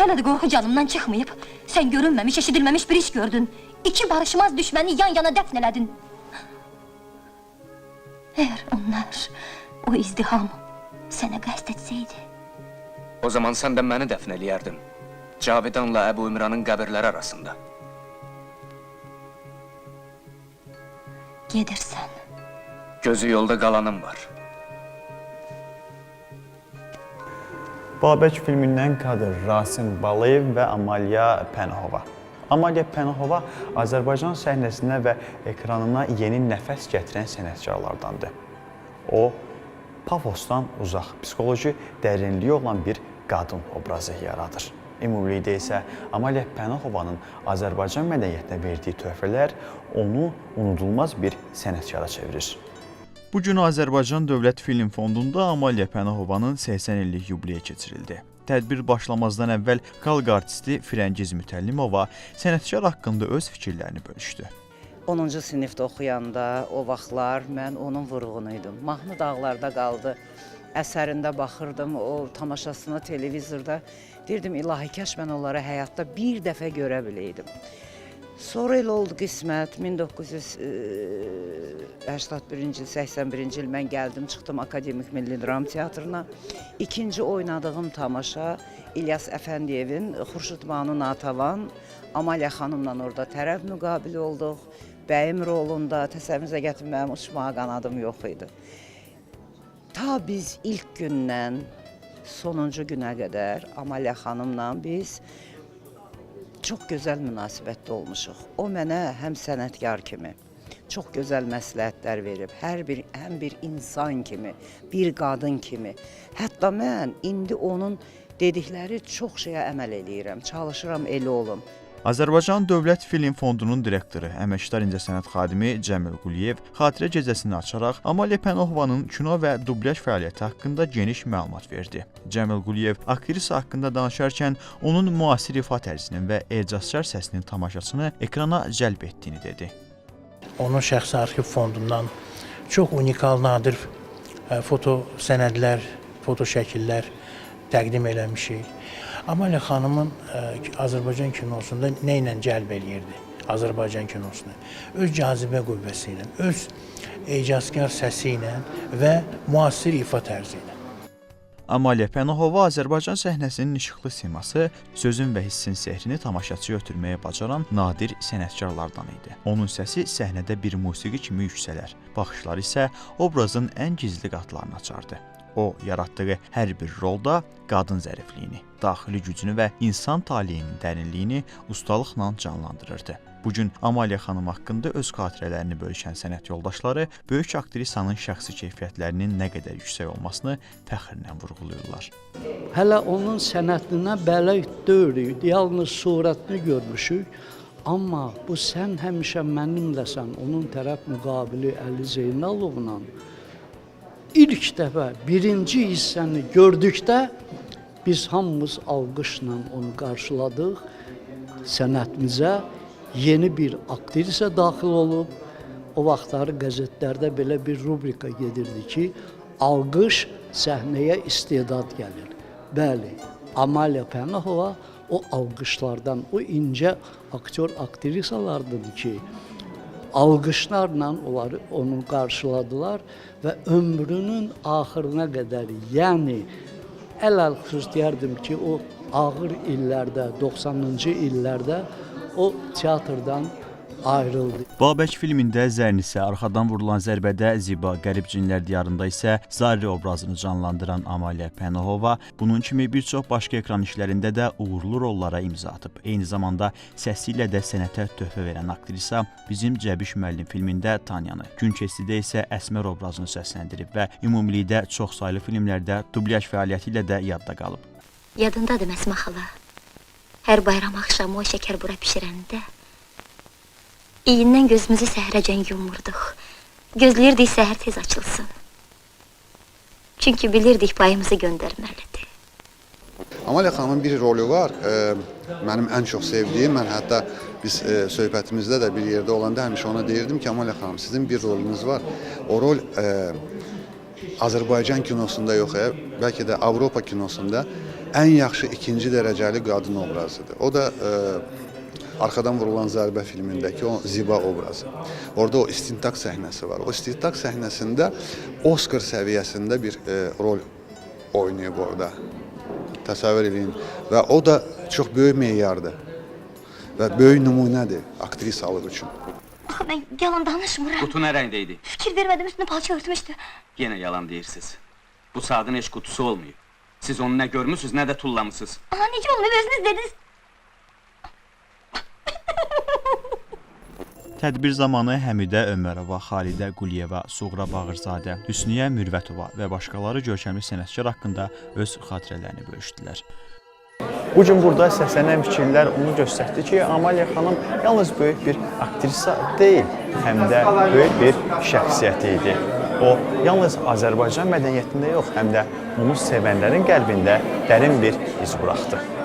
Hələ də qorxu canımdan çıxmayıb. Sən görünməmiş, eşidilməmiş bir iş gördün. İki barışmaz düşməni yan yana dəfn elədin. Əgər onlar, o izdiham sənə qəsd etsəydi... O zaman sən də məni dəfn eləyərdin. Cavidanla Əbu Ümranın qəbirləri arasında. Gedirsən. Gözü yolda qalanım var. Babək filmindən kadr Rasim Balayev və Amaliya Pənahova. Amaliya Pənahova Azərbaycan səhnəsinə və ekranına yeni nəfəs gətirən sənətkarlardandır. O, pafosdan uzaq, psixoloji dərinliyi olan bir qadın obrazı yaradır. Ümumilikdə isə Amaliya Pənahovanın Azərbaycan mədəniyyətinə verdiyi töhfələr onu unudulmaz bir sənətkara çevirir. Bu gün Azərbaycan Dövlət Film Fondunda Amaliya Pənahovanın 80 illik yubileyi keçirildi. Tədbir başlamazdan əvvəl xalq artisti Firəngiz Mütəllimova sənətkar haqqında öz fikirlərini bölüşdü. 10-cu sinifdə oxuyanda o vaxtlar mən onun vurğunuydum. Mahnı dağlarda qaldı. Əsərində baxırdım, o tamaşasına televizorda. Deyirdim, ilahi kaş mən onları həyatda bir dəfə görə biləydim. Sonra elə oldu qismət, 1981-ci il, 81-ci il mən gəldim, çıxdım Akademik Milli Dram Teatrına. İkinci oynadığım tamaşa İlyas Əfəndiyevin Xurşud Banu Natavan, Amaliya xanımla orada tərəf müqabil olduq. Bəyim rolunda, təsəvvürünüzə gətirin, mənim uçmağa qanadım yox idi. Ta biz ilk gündən sonuncu günə qədər Amaliya xanımla biz çox gözəl münasibətdə olmuşuq. O mənə həm sənətkar kimi çox gözəl məsləhətlər verib, həm bir insan kimi, bir qadın kimi. Hətta mən indi onun dedikləri çox şeyə əməl eləyirəm, çalışıram elə olum. Azərbaycan Dövlət Film Fondunun direktoru, əməkdar incəsənət xadimi Cəmil Quliyev xatirə gecəsini açaraq Amaliya Pənahovanın kino və dublyaj fəaliyyəti haqqında geniş məlumat verdi. Cəmil Quliyev aktrisa haqqında danışarkən onun müasir ifa tərzinin və ecazkar səsinin tamaşaçını ekrana cəlb etdiyini dedi. Onun şəxsi arxiv fondundan çox unikal, nadir foto sənədlər, foto şəkillər təqdim eləmişik. Amaliya xanımın Azərbaycan kinosunda nə ilə cəlb eləyirdi Azərbaycan kinosunu? Öz cazibə qüvvəsi ilə, öz ecazkar səsi ilə və müasir ifa tərzi ilə. Amaliya Pənahova Azərbaycan səhnəsinin işıqlı siması, sözün və hissin sehrini tamaşaçıya ötürməyə bacaran nadir sənətkarlardan idi. Onun səsi səhnədə bir musiqi kimi yüksələr, baxışları isə obrazın ən gizli qatlarını açardı. O, yaratdığı hər bir rolda qadın zərifliyini, daxili gücünü və insan taleyinin dərinliyini ustalıqla canlandırırdı. Bu gün Amaliya xanım haqqında öz xatirələrini bölüşən sənət yoldaşları böyük aktrisanın şəxsi keyfiyyətlərinin nə qədər yüksək olmasını fəxrlə vurğulayırlar. Hələ onun sənətinə bələd deyilik, yalnız surətini görmüşük. Amma bu sən həmişə mənimləsən, onun tərəf müqabili Əli Zeynalovla ilk dəfə birinci hissəni gördükdə biz hamımız alqışla onu qarşıladıq. Sənətimizə yeni bir aktrisa daxil olub. O vaxtları qəzetlərdə belə bir rubrika gedirdi ki, alqış səhnəyə istedad gəlir. Bəli, Amaliya Pənahova o alqışlardan, o incə aktyor aktrisalardır ki, alqışlarla onları onu qarşıladılar və ömrünün axırına qədər, yəni ələl-xüsus deyərdim ki, o ağır illərdə, 90-cı illərdə o teatrdan ayrıldı. Babək filmində Zərnisə, arxadan vurulan zərbədə Ziba, Qərib Cinlər Diyarında isə Zari obrazını canlandıran Amaliya Pənahova bunun kimi bir çox başqa ekran işlərində də uğurlu rollara imza atıb. Eyni zamanda səsi ilə də sənətə töhfə verən aktrisa Bizim Cəbiş müəllim filmində Tanyanı, Gün Keçdidə isə Əsmər obrazını səsləndirib və ümumilikdə çoxsaylı filmlərdə dublyaj fəaliyyəti ilə də yadda qalıb. Yadındadır Məsmə xala. Hər bayram axşamı o şəkər bura pişirəndə İyindən gözümüzü səhərəcən yumurduq. Gözləyirdik səhər tez açılsın. Çünki bilirdik payımızı göndərməlidir. Amaliya xanımın bir rolü var, mənim ən çox sevdiyim, mən hətta biz söhbətimizdə də bir yerdə olanda həmişə ona deyirdim ki, Amaliya xanım, sizin bir rolünüz var. O rol Azərbaycan kinosunda yox, bəlkə də Avropa kinosunda ən yaxşı ikinci dərəcəli qadın obrazıdır. O da Arxadan Vurulan Zərbə filmindəki o Ziba obrazı. Orada o istintaq səhnəsi var. O istintaq səhnəsində Oscar səviyyəsində bir rol oynayıb orada. Təsəvvür eləyin. Və o da çox böyük meyardır və böyük nümunədir aktrisalıq üçün. Axı mən yalan danışmıram. Qutu nə rəngdə idi? Fikir vermədim, üstünü palça örtmüşdü. Yenə yalan deyirsiniz. Bu saatın heç qutusu olmayıb. Siz onu nə görmüsünüz, nə də tullamısınız. Aha, necə olmayıb, özünüz dediniz. Tədbir zamanı Həmidə Ömərova, Xalidə Quliyeva, Suğra Bağırzadə, Hüsniyə Mürvətova və başqaları görkəmli sənətkar haqqında öz xatirələrini bölüşdülər. Bu gün burada səslənən fikirlər onu göstərdi ki, Amaliya xanım yalnız böyük bir aktrisa deyil, həm də böyük bir şəxsiyyət idi. O, yalnız Azərbaycan mədəniyyətində yox, həm də onu sevənlərin qəlbində dərin bir iz buraxdı.